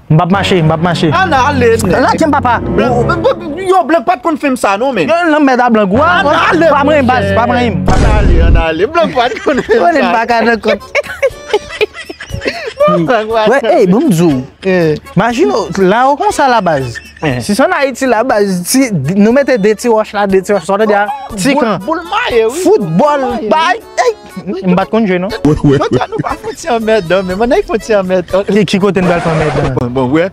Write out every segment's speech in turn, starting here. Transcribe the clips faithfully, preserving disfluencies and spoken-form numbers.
M p ap mache, m p ap mache. Ann ale, nèg. Lage m, papa. Blan, yo, Blan pa t konn fè m sa, non, men. Yo, lanmèd a Blan, gwa. Ann ale, pa mwen, baz, pa mwen. Ann ale, ann ale. Blan pa t konn fè m sa. Konnen m pa ka nan kont. Wè, ey, bon, m di w. Imajine w, la yo konsa la, baz. Si se ann Ayiti la, baz, si nou mete de ti wòch la, de ti wòch, sa w tande a, ti kan. Boul maye, wi. Foutbòl, bay, ey. M pa t konn jwe, non. Jodi a nou pa fon ti anmèdan, men mwen nèg fon ti anmèdan. Ki, ki kote n pral fè anmèdan? Bon, bon, wè.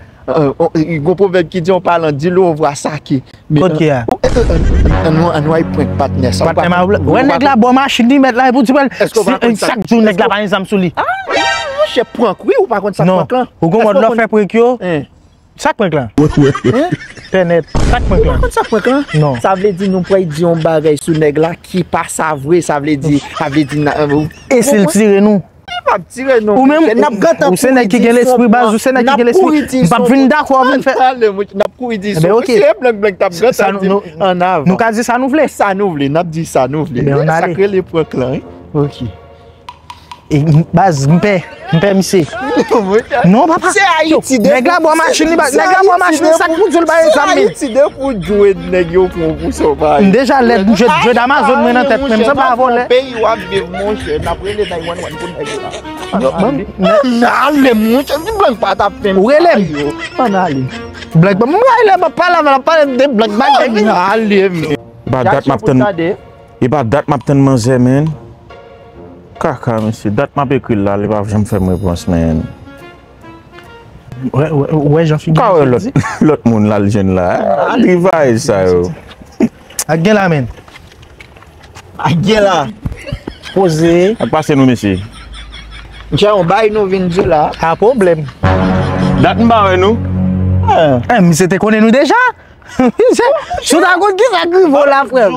Gon pwovèb ki di yon palan di lou yon vwa sake. Kot ki a? Ann, ann, ann, ann, ann, prank patnè sa. Patnè ma, wè nèg la bò machin li mèt la, epi w di pral. Èske w pa konn sa? Chak jou nèg la pa gen zam sou li. Ah, monchè, prank, wi, ou pa konn sa prank lan. Ou gon mòd lè w fè prank yo. Sa k prank lan? Tènèt. Sa k prank lan? Ou pa konn sa k prank lan? Non. Sa vle di nou pral di yon bagay sou nèg la ki pa sa vre, sa vle di, sa vle di. E si l tire nou? Li p ap tire nou. Ou menm, ou se nèg ki gen lespri, baz, ou se nèg ki gen lespri. M p ap vin dakò vin fè. N ap kouri di sou. Ebyen, ok. Si e Blan, Blan t ap gentan di ann avan. Nou ka di sa nou vle. Sa nou vle, n ap di sa nou vle. Ebyen, ann ale. Sa k rele prank lan, wi. Ok. E, baz, m pè. M pè misye. Non, papa. Se Ayiti de. Nèg la bò machin li, nèg la bò machin li, sa k pou di l bay zam li? Se Ayiti de pou jwe nèg yo pran pou sovay. M deja lèd, m jwe, jwe damazon mwen nan tèt, men m sanble a vòlè. Peyi w ap viv, monchè, n ap rele nine one one pou nèg la. Ann ale, monchè, ti Blan pa t ap fè m. Ou rele m? Ann ale. Blan, m rele, m ap pale avè l, ap pale de Blan bagay. Ann ale, men. Ba dat m ap tann. E pa dat m ap tann manzè, men. Kaka, mesye. Dat m ap ekri l la, li pa janm fè m repons, men. Wè, wè, wè jan figi. Ka wè lòt, lòt moun l al jwenn la. Li vayaj sa yo. Ak gen la, men. Ak gen la. Poze. Ak pase nou, mesye. Monchè, yon bay nou vin di la. Pa pwoblèm. Dat m pa wè nou. Eh, misye te konnen nou deja. Si w ta konn ki sa k rive w la, frè m.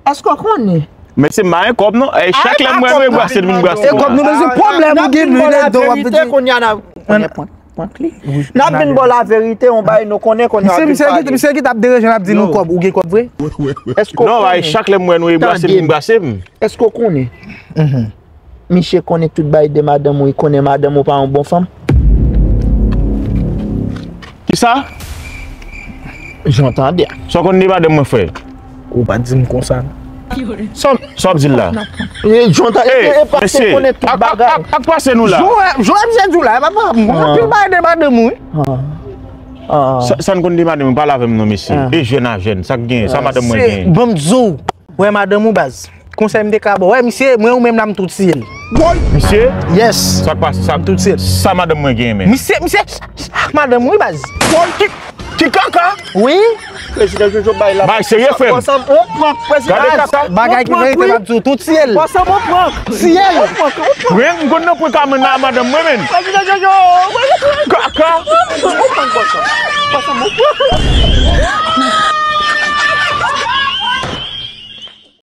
Èske w konnen? Mesye, m pa gen kòb non. Ey, chak lè m wè nou, e brase n vin brase. E kòb nou bezwen, pwoblèm ou gen, nou gen do w ap vin. Kounye a n ap prank li. N ap vin ba w laverite, yon bagay nou konnen, konnen w ap vin pale. Misye ki t ap deranje n ap di nou kòb, ou gen kòb vre? Èske w konnen? Non, ey, chak lè m wè nou, e brase n vin brase m. Èske w konnen? Misye konnen tout bagay de madanm ou, li konnen madanm ou pa yon bon fanm. Kisa? Jan w tande a. Sa w konn de madanm mwen, frè? Ou pa di m konsa, non. Sa w, sa w ap di l la? Jan w tande, e, e, e, paske konnen tout bagay. Ak, ak, ak pase nou la. Jowè, jowè, misye di w la, e pa, pa, m konn anpil bagay de madanm ou, wi. Sa, sa n konn de madanm ou, pale avè m non, mesye. E jèn a jèn, sa k genyen, sa madanm mwen genyen. Bon, m di w. Wè madanm ou baz. Konsèy m te ka ba w. Wè misye, mwen ou menm la m tou tiye l. Misye? Yes. Sa k pase sa? M tou tiye l. Sa madanm mwen genyen menm? Misye, misye, madanm wi baz. Ki, ki kaka? Wi. Prezidan Jojo bay la. Bay serye frè m. Gade kaka. Bagay ki verite m ap di w, tou tiye l. Tiye l. Mwen m konn nan pwen ka menm nan madanm mwen menm. Prezidan Jojo. Kaka.